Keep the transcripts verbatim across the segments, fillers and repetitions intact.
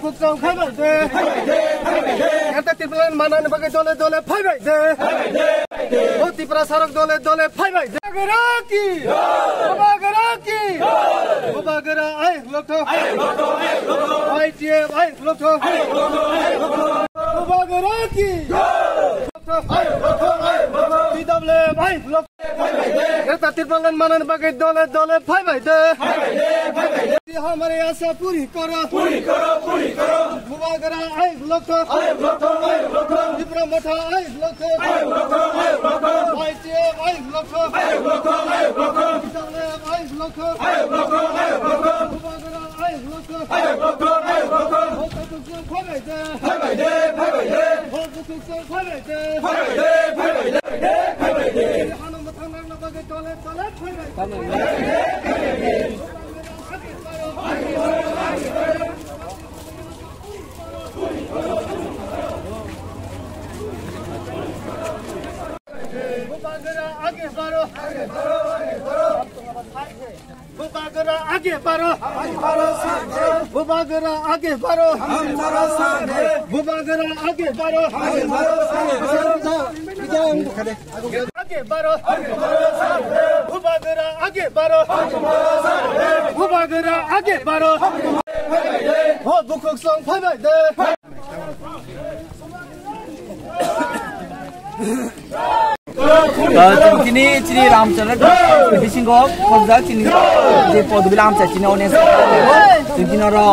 Kuksong phaibai de. Erte Tipraland manani bagwi dole dole phaibai de. O Tiprasarok dole dole phaibai de. Bubagra ki! Bubagra ki! Bubagra ai lokto. I T F ai lokto. Bubagra ki! T W F ai lokto. Erte Tipraland manani bagwi dole dole phaibai de. Ye hamari asha puri karo. Puri karo, puri karo. Bubagra ai lokto. Ai lokto, ai lokto. Tipra Motha ai lokto. Ai lokto, ai lokto. I T F ai lokto. Ai lokto, ai lokto. T W F ai lokto. Ai lokto, ai lokto. Bubagra ai lokto. Ai lokto, ai lokto. Phaibai de. Phaibai de, phaibai de. Phaibai de. Phaibai de, phaibai de. Bubagra age baro. Bubagra age baro. Bubagra age baro. Bubagra age baro. Age baro. Bubagra age baro. Bubagra age baro. Ho bukhuk song phaibai de. Ah, chwng chini, chini Ramchandra bisingo khobjak chini je Podubila amchai chini audience chwng chini oro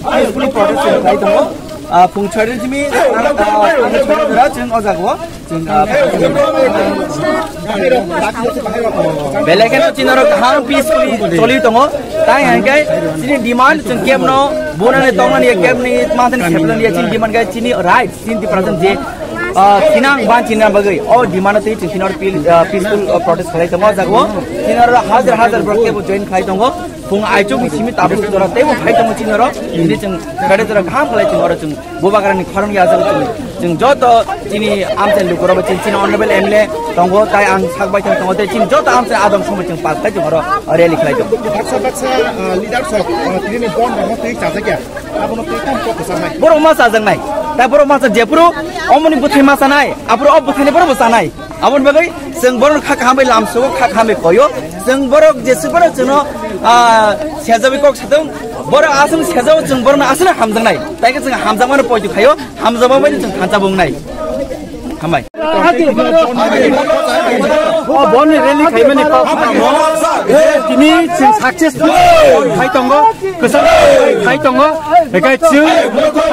peacefully protest khlai tongo. Ah, phung chhari chini, ah, chwng o jaga o chwng, ah, belai kheno chini oro kaham peacefully choli tongo. Tai hwnkhe chini demand chwng kebno bunani tongnani kebni manthani seplani chini demand khe chini right. Chini Tiprasa je, ah, thinang ban chini bagwi o demand twi chini oro pil-, ah, peaceful, ah, protest khlai tongo o jaga o. Chini oro hajar hajar borok teibo join khlai tongo. Phung aichuk ni simi tabuk jora teibo phai tongo chini oro. Chini chwng kare jora kaham khlai chini oro chwng Bubagrani khorang ya jaga chini. Chwng joto chini amchai lukurok chini, chini honorable M L A tongo, tai ang sak bai tongo, tei chini joto amchai adong somoi chwng pal khlai chini oro rally khlai tongo. Baksa baksa, ah, leaders rok, ah, tini ni bon rok twi chajak ya. Abono twi tamo kok kwchanai. Borok ma chajaknai. Ta borok ma chajak, jephuru omoni bwthai ma chanai, aphuru o bwthaini borok bo chanai. Aboni bagwi chwng borok kha kaham bai lamsao, kha kaham bai koyo. Chwng borok jeswk borok chwngno, ah, sejawi kok satung. Borok aswk sejao chwng borokno aswkno hamjaknai. Tai khe chwng hamjakmano poito khaio, hamjakma bai chwng thansa bo wngnai. Hambai. O bonni rally khaimani kok tini chwng successful khai tongo, kwchang khai tongo, bekai chwng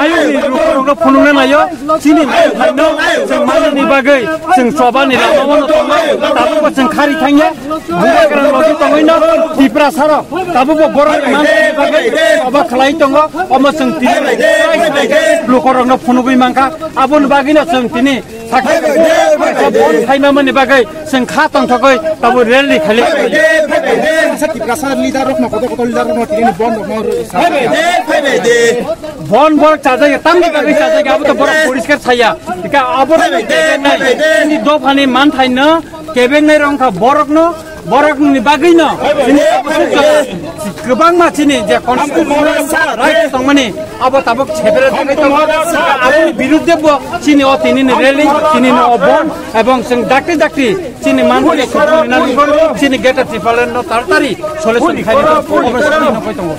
ayungni lukurokno phunukna naio, chini thaino chwng manani bagwi chwng chobani lama-o tongo, tabukbo chwng khari thangya. Bubagrani logi tongwino Tiprasarok tabukbo borok manthani bagwi obo khlai tongo. Omo chwng tini lukurokno phunugwi mankha. Aboni bagwino chwng tini sakhe bon khaimamani bagwi chwng kha tongthokgwi tabuk rally khali. Tiprasa leader rokno, kotor kotor leader rokno tini bon rokno bon borok chajak, tamni bagwi chajak, abo to borok poriskar saya. Ika abo ni dophani manthaino Kebengnai rok wngkha borokno, borokni bagwino chini kwbangma chini je constitutional right tongmani abo tabuk separate wngwi tongo. Aboni birudde bo chini o tinini rally, tinini o bon, ebong chwng dakti dakti chini manthani sukuni nango, chini Greater Tipraland no taratari solution khaina tongo.